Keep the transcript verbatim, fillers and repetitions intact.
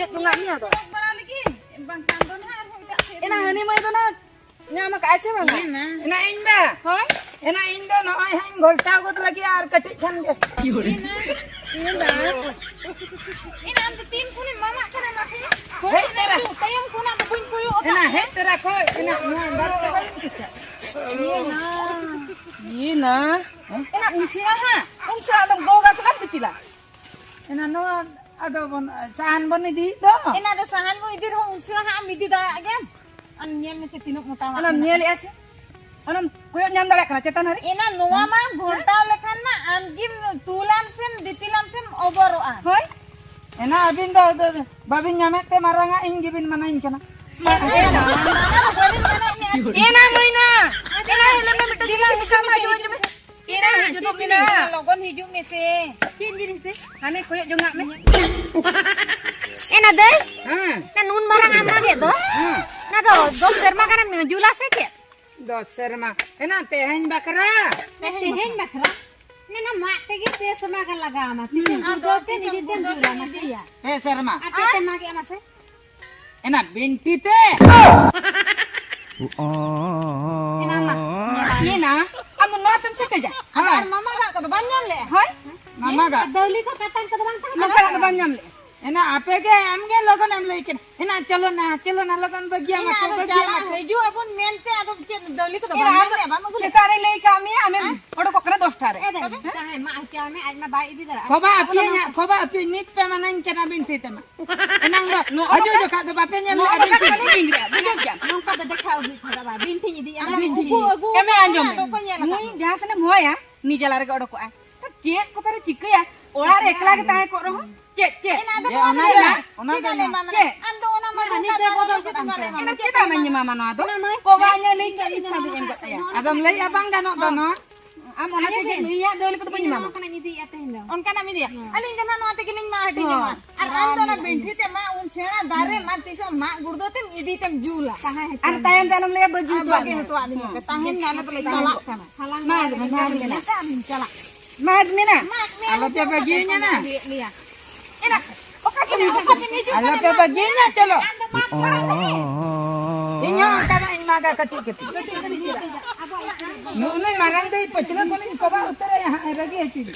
ᱪᱮᱫ ᱵᱚᱸᱜᱟ ᱢᱮᱭᱟ ᱫᱚ? ᱵᱟᱝᱠᱷᱟᱱ ᱫᱚ ᱱᱟᱦᱟᱜ ᱟᱨᱦᱚᱸ ᱮᱴᱟᱜ ᱥᱮᱫ ᱮᱱᱟ ᱦᱟᱹᱱᱤ ᱢᱟᱹᱭ ᱫᱚ ᱱᱟᱦᱟᱜ ᱧᱟᱢ ᱟᱠᱟᱫᱼᱟ ᱪᱮ ᱵᱟᱝᱟ? ᱮᱱᱟ ᱤᱧ ᱫᱚ, ᱦᱳᱭ? ᱮᱱᱟ ᱤᱧ ᱫᱚ ᱱᱚᱜᱼᱚᱭ ᱦᱟᱸᱜ ᱤᱧ ᱜᱷᱚᱞᱴᱟᱣ ᱜᱚᱫ ᱞᱟᱹᱜᱤᱫ ᱟᱨ ᱠᱟᱹᱴᱤᱡ ᱠᱷᱟᱱ ᱜᱮ᱾ ᱮᱱᱟ, ᱮᱱᱟ ᱟᱢ ᱫᱚ ᱛᱤᱱ ᱠᱷᱚᱱᱮᱢ ᱢᱟᱢᱟᱜ ᱠᱟᱱᱟ ᱢᱟᱥᱮ? ᱦᱮᱡ ᱛᱚᱨᱟ᱾ ᱛᱟᱭᱚᱢ ᱠᱷᱚᱱᱟᱜ ᱫᱚ ᱵᱟᱹᱧ ᱠᱚᱭᱚᱜ ᱟᱠᱟᱫ ᱮᱱᱟ ᱢᱮᱭᱟ᱾ ᱦᱮᱡ ᱛᱚᱨᱟ ᱠᱷᱚᱡ ᱮᱱᱟ ᱱᱚᱣᱟ ᱵᱟᱨ ᱪᱟᱵᱟᱭᱮᱱ ᱜᱮᱥᱮ? ᱮᱱᱟ᱾ ᱮᱱᱟ᱾ ᱮᱱᱟ ᱩᱱ ᱥᱮᱬᱟ ᱦᱟᱸᱜ, ᱩᱱ ᱥᱮᱬᱟ ᱫᱚᱢ ᱜᱚᱜᱟ ᱥᱮ ᱵᱟᱢ ᱫᱤᱯᱤᱞᱟ? ᱮᱱᱟ ᱱᱚᱣᱟ ᱟᱫᱚ ᱵᱚᱱ ᱥᱟᱦᱟᱱ ᱵᱚᱱ ᱤᱫᱤᱭᱮᱫ ᱫᱚ᱾ ᱮᱱᱟ ᱫᱚ ᱥᱟᱦᱟᱱ ᱵᱚᱱ ᱤᱫᱤ ᱨᱮᱦᱚᱸ ᱩᱱ ᱥᱚᱢᱚᱭ ᱦᱟᱸᱜ ᱮᱢ ᱤᱫᱤ ᱫᱟᱲᱮᱭᱟᱜ ᱜᱮᱭᱟ᱾ ᱟᱨ ᱧᱮᱞ ᱢᱮᱥᱮ ᱛᱤᱱᱟᱹᱜ ᱢᱚᱴᱟ ᱚᱱᱟᱢ ᱢᱮᱱᱟᱜᱼᱟ᱾ ᱧᱮᱞᱮᱜᱼᱟ ᱥᱮ? ᱚᱱᱟᱢ ᱠᱚᱭᱚᱜ ᱧᱟᱢ ᱫᱟᱲᱮᱭᱟᱜ ᱠᱟᱱᱟ ᱪᱮᱛᱟᱱ ᱦᱟᱹᱨᱤᱡ? ᱮᱱᱟ ᱱᱚᱣᱟ ᱢᱟ ᱜᱷᱚᱞᱴᱟᱣ ᱞᱮᱠᱷᱟᱱ ᱢᱟ ᱟᱢ ᱜᱮᱢ ᱛᱩᱞᱟᱢ ᱥᱮᱢ ᱫᱤᱯᱤᱞᱟᱢ ᱥᱮᱢ ᱚᱵᱚᱨᱚᱜᱼᱟ᱾ ᱦᱳᱭ᱾ ᱮᱱᱟ ᱟᱹᱵᱤᱱ ᱫᱚ ᱟᱫᱚ ᱵᱟᱵᱤᱱ ᱧᱟᱢᱮᱫ ᱛᱮ ᱢᱟᱨᱟᱝᱟ, ᱤᱧ ᱜᱮᱵᱤᱱ ᱢᱟᱱᱟᱧ ᱠᱟᱱᱟ᱾ ᱮᱱᱟ ᱫᱚ ᱵᱟᱹᱵᱤᱱ ᱢᱟᱱᱟᱭᱮᱫ ᱢᱮᱭᱟ᱾ ᱮᱱᱟ ᱢᱟᱹᱭᱱᱟ, ᱮᱱᱟ ᱦᱮᱞᱮ ᱢᱮ ᱢᱤᱫᱴᱟᱝ ᱡᱤᱱᱤᱥ ᱦᱤᱡᱩᱜ ᱢᱮ, ᱦᱤᱡᱩᱜ ᱢᱮ᱾ ᱮᱱᱟ ᱦᱤᱡᱩᱜ ᱢᱮ, ᱞᱚᱜᱚᱱ ᱦᱤᱡᱩᱜ ᱢᱮᱥᱮ᱾ ᱪᱮᱫ ᱡᱤᱱᱤᱥ ᱯᱮ? ᱦᱟᱱᱮ ᱠᱚᱭᱚᱜ ᱡᱚᱝᱟᱜ ᱢᱮ᱾ ᱮᱱᱟ ᱫᱟᱹᱭ, ᱦᱮᱸ᱾ ᱚᱱᱟ ᱱᱩᱱ ᱢᱟᱨᱟᱝ ᱟᱢ ᱢᱟᱜᱮᱫ ᱫᱚ, ᱦᱮᱸ᱾ ᱚᱱᱟ ᱫᱚ ᱫᱚᱥ ᱥᱮᱨᱢᱟ ᱜᱟᱱᱮᱢ ᱡᱩᱞᱟ ᱥᱮ ᱪᱮᱫ? ᱫᱚᱥ ᱥᱮᱨᱢᱟ᱾ ᱮᱱᱟ ᱛᱮᱦᱮᱧ ᱵᱟᱠᱷᱨᱟ᱾ ᱛᱮᱦᱮᱧ ᱵᱟᱠᱷᱨᱟ? ᱮᱱᱟ ᱢᱟᱜ ᱛᱮᱜᱮ ᱯᱮ ᱥᱮᱨᱢᱟ ᱜᱟᱱ ᱞᱟᱜᱟᱣ ᱟᱢᱟ᱾ ᱛᱤᱥᱮᱢ ᱦᱩᱸ᱾ ᱜᱩᱲᱫᱟᱹᱣ ᱛᱮ ᱱᱤᱡᱮ ᱛᱮᱢ ᱡᱩᱞᱟ ᱢᱟᱥᱮ? ᱦᱮᱸ ᱥᱮᱨᱢᱟ᱾ ᱟᱨ ᱛᱤᱥᱮᱢ ᱢᱟᱜᱮᱫᱼᱟ ᱢᱟᱥᱮ? ᱮᱱᱟ ᱵᱤᱱᱴᱤ ᱛᱮ᱾ ᱮᱱᱟ ᱢᱟ, ᱧᱮᱞᱟ᱾ ᱮᱱᱟ, ᱟᱢ ᱫᱚ ᱱᱚᱣᱟ ᱛᱮᱢ ᱪᱮᱴᱮᱡᱟ? ᱟᱫᱚ ᱟᱨ ᱢᱟᱢᱟ ᱜᱟᱜ ᱠᱚᱫᱚ ᱵᱟᱢ ᱧᱟᱢ ᱞᱮᱜᱼᱟ? ᱦᱳᱭ? ᱢᱟᱢᱟ ᱜᱟᱜ᱾ ᱫᱟᱹᱣᱞᱤ ᱠᱚ ᱠᱟᱴᱟᱱ ᱠᱚᱫᱚ ᱵᱟᱝ ᱛᱟᱦᱮᱸ ᱠᱟᱱᱟ? ᱱᱚᱝᱠᱟᱱᱟᱜ ᱫᱚ ᱵᱟᱢ ᱧᱟᱢ ᱞᱮᱜᱼᱟ? ᱮᱱᱟ ᱟᱯᱮ ᱜᱮ, ᱟᱢ ᱜᱮ ᱞᱚᱜᱚᱱ ᱮᱢ ᱞᱟᱹᱭ ᱠᱮᱫ᱾ ᱮᱱᱟ ᱪᱚᱞᱚ ᱱᱟ, ᱪᱚᱞᱚ ᱱᱟ, ᱞᱚᱜᱚᱱ ᱵᱟᱹᱜᱤᱭᱟ ᱮᱱᱟ ᱢᱟᱠᱚ, ᱟᱫᱚ ᱵᱟᱹᱜᱤᱭᱟ ᱪᱟᱞᱟᱜ ᱢᱟᱠᱚ᱾ ᱦᱤᱡᱩᱜ ᱟᱵᱚᱱ ᱢᱮᱱᱛᱮ ᱟᱫᱚ ᱪᱮᱫ ᱫᱟᱹᱣᱞᱤ ᱠᱚᱫᱚ ᱮᱱᱟ ᱵᱟᱢ ᱧᱟᱢ ᱟᱫᱚ ᱞᱮᱜᱼᱟ? ᱵᱟᱢ ᱟᱹᱜᱩ ᱞᱮᱜᱼᱟ? ᱥᱮᱛᱟᱜ ᱨᱮ ᱞᱟᱹᱭ ᱠᱟᱜ ᱢᱮᱭᱟ, ᱟᱢᱮᱢ ᱦᱮᱸ? ᱚᱰᱚᱠᱚᱜ ᱠᱟᱱᱟ ᱫᱚᱥᱴᱟ ᱨᱮ᱾ ᱮ ᱫᱟᱹᱣᱞᱤ, ᱦᱮᱸ? ᱛᱟᱦᱮᱸ ᱢᱟ ᱟᱪᱟ ᱢᱮ, ᱟᱡ ᱢᱟ ᱵᱟᱭ ᱤᱫᱤ ᱫᱟᱲᱮᱭᱟᱜᱼᱟ᱾ ᱠᱷᱚᱵᱟ ᱟᱯᱮ ᱧᱟ-, ᱠᱷᱚᱵᱟ ᱟᱯᱮ ᱱᱤᱛ ᱯᱮ ᱢᱟᱱᱟᱧ ᱠᱟᱱᱟ ᱵᱤᱱᱴᱤ ᱛᱮᱢᱟ᱾ ᱮᱱᱟᱝ ᱫᱚ ᱱᱚᱜᱼᱚ ᱦᱤᱡᱩᱜ ᱱᱚᱝᱠᱟ ᱡᱚᱠᱷᱟᱡ ᱫᱚ ᱵᱟᱯᱮ ᱧᱮᱞ ᱱᱚᱜᱼᱚ ᱞᱮᱜᱼᱟ ᱱᱚᱝᱠᱟ ᱵᱤᱱᱴᱤ᱾ ᱠᱟᱹᱢᱤ ᱵᱤᱱ ᱨᱮ, ᱵᱩᱡᱷᱟᱹᱣ ᱠᱮᱜᱼᱟᱢ? ᱱᱚᱝᱠᱟ ᱫᱚ ᱫᱮᱠᱷᱟᱣ ᱟᱹᱜᱩᱭ ᱠᱷᱟᱱ ᱫᱚ ᱵᱟᱝ, ᱵᱤᱱᱴᱷᱤᱧ ᱤᱫᱤᱭᱟ᱾ ᱟᱫᱚ ᱵᱤᱱᱴᱷᱤ᱾ ᱩᱠᱩ ᱟᱹᱜᱩ ᱮᱢᱮ ᱟᱠᱟᱫ ᱟᱸᱡᱚᱢ ᱚᱱᱟ ᱢᱮ᱾ ᱫᱚ ᱚᱠᱚᱭ ᱧᱮᱞ ᱟᱠᱟᱫ? ᱱᱩᱭ ᱡᱟᱦᱟᱸ ᱥᱮᱱᱮᱢ ᱦᱚᱦᱚᱭᱟ, ᱱᱤᱡᱮ ᱞᱟ ᱨᱮᱜᱮ ᱚᱰᱚᱠᱚᱜᱼᱟᱭ᱾ ᱪᱮᱫ ᱠᱚ ᱛᱟᱦᱞᱮ ᱪᱤᱠᱟᱹᱭᱟ? ᱚᱲᱟᱜ ᱨᱮ ᱮᱠᱞᱟ ᱜᱮ ᱛᱟᱦᱮᱸ ᱠᱚᱜ ᱨᱮᱦᱚᱸ ᱪᱮᱫ, ᱪᱮᱫ? ᱮᱱᱟ ᱟᱫᱚ ᱡᱮ ᱱᱚᱣᱟ ᱚᱱᱟ ᱫᱚ ᱫᱚ ᱞᱟᱹᱭᱟ, ᱚᱱᱟ ᱫᱚ ᱪᱮᱫᱟᱜ ᱞᱟᱹᱭ ᱞᱟᱹᱭᱟ? ᱢᱟᱢᱟ? ᱪᱮᱫ? ᱟᱢ ᱫᱚ ᱚᱱᱟ ᱢᱟ ᱦᱟᱹᱱᱤ ᱱᱚᱝᱠᱟ ᱫᱚ ᱫᱚ ᱵᱚᱫᱚᱞ ᱪᱮᱫ ᱠᱟᱫᱟᱢ ᱮᱢ ᱛᱟᱦᱞᱮ᱾ ᱮᱱᱟ ᱪᱮᱫᱟᱜ ᱮᱢ ᱮᱢᱟᱢᱟ ᱱᱚᱣᱟ ᱫᱚ? ᱚᱱᱟ ᱢᱟᱹᱭ, ᱠᱚᱵᱟ ᱤᱧ ᱞᱟᱹᱭ ᱤᱧ ᱠᱮᱫ ᱫᱚ ᱤᱧ ᱤᱧ ᱠᱷᱟᱱ ᱫᱚ ᱮᱢ ᱠᱟᱜ ᱛᱟᱭᱟ᱾ ᱟᱫᱚᱢ ᱞᱟᱹᱭᱮᱜᱼᱟ ᱵᱟᱝ ᱜᱟᱱᱚᱜ ᱫᱚ ᱱᱚᱣᱟ᱾ ᱟᱢ ᱚᱱᱟ ᱟᱸᱡᱚᱢ ᱛᱮᱜᱮ ᱢᱮ᱾ ᱱᱩᱭᱟᱜ ᱫᱟᱹᱣᱞᱤ ᱠᱚᱫᱚ ᱵᱟᱹᱧ ᱮᱢᱟᱢᱟ᱾ ᱚᱱᱠᱟᱱᱟᱜ ᱤᱧ ᱤᱫᱤᱭᱮᱫᱼᱟ ᱛᱮᱦᱮᱧ ᱫᱚ᱾ ᱚᱱᱠᱟᱱᱟᱜ ᱮᱢ ᱤᱫᱤᱭᱟ? ᱦᱮᱸ᱾ ᱟᱹᱞᱤᱧ ᱫᱚ ᱱᱟᱦᱟᱜ ᱱᱚᱣᱟ ᱛᱮᱜᱮᱞᱤᱧ ᱢᱟᱜ ᱦᱟᱹᱴᱤᱧ ᱦᱮᱸ᱾ ᱡᱚᱝᱟ᱾ ᱟᱨ ᱟᱢ ᱫᱚ ᱚᱱᱟ ᱵᱤᱱᱴᱷᱤ ᱛᱮ ᱢᱟᱜ ᱩᱱ ᱥᱮᱬᱟ ᱫᱟᱨᱮ ᱢᱟ ᱛᱤᱥᱚᱜ ᱢᱟᱜ ᱜᱩᱲᱫᱟᱹ ᱛᱮᱢ ᱤᱫᱤ ᱛᱮᱢ ᱡᱩᱞᱟ᱾ ᱛᱟᱦᱮᱸ ᱦᱚᱪᱚ ᱟᱨ ᱢᱮ᱾ ᱛᱟᱭᱚᱢ ᱛᱮ ᱟᱞᱚᱢ ᱞᱟᱹᱭᱟ ᱵᱟᱹᱜᱤ ᱟᱨ ᱵᱟᱹᱜᱤ ᱦᱚᱴᱚᱣᱟᱫ ᱞᱤᱧᱟ ᱯᱮ᱾ ᱦᱮᱸ᱾ ᱛᱟᱦᱮᱱ ᱢᱮ, ᱟᱞᱮ ᱫᱚᱞᱮ ᱪᱟᱞᱟᱜ ᱠᱟᱱᱟ᱾ ᱦᱟᱞᱟᱝ ᱢᱟ ᱢᱟ ᱟᱫᱚ ᱢᱟ ᱢᱮᱱᱟ᱾ ᱢᱮᱱᱟ ᱟᱢ ᱪᱟᱞᱟᱜ᱾ ᱢᱟ ᱢᱮᱱᱟ᱾ ᱢᱟᱜ ᱢᱮ, ᱟᱞᱚ ᱯᱮ ᱟᱞᱚ ᱯᱮ ᱵᱟᱹᱜᱤᱭᱟᱹᱧᱟ ᱱᱟ᱾ ᱵᱟᱹᱜᱤᱭᱮᱫ ᱞᱮᱭᱟ᱾ ᱮᱱᱟ, ᱚᱠᱟ ᱟᱞᱚ ᱯᱮ ᱵᱟᱹᱜᱤᱭᱟᱹᱧᱟ, ᱪᱚᱞᱚ᱾ ᱤᱧ ᱦᱚᱸ ᱚᱱᱠᱟᱱᱟᱜ ᱤᱧ ᱢᱟᱜᱟ ᱠᱟᱹᱴᱤᱡ ᱠᱟᱹᱴᱤᱡ᱾ ᱱᱩᱜᱼᱩ ᱱᱩᱭ ᱢᱟᱨᱟᱝ ᱫᱟᱹᱭ ᱯᱟᱹᱪᱷᱞᱟᱹ ᱠᱷᱚᱱ ᱤᱧ ᱠᱚᱵᱟ ᱩᱛᱟᱹᱨᱟᱭᱟ ᱦᱟᱸᱜ, ᱨᱟᱹᱜᱤ ᱦᱚᱪᱚᱧ᱾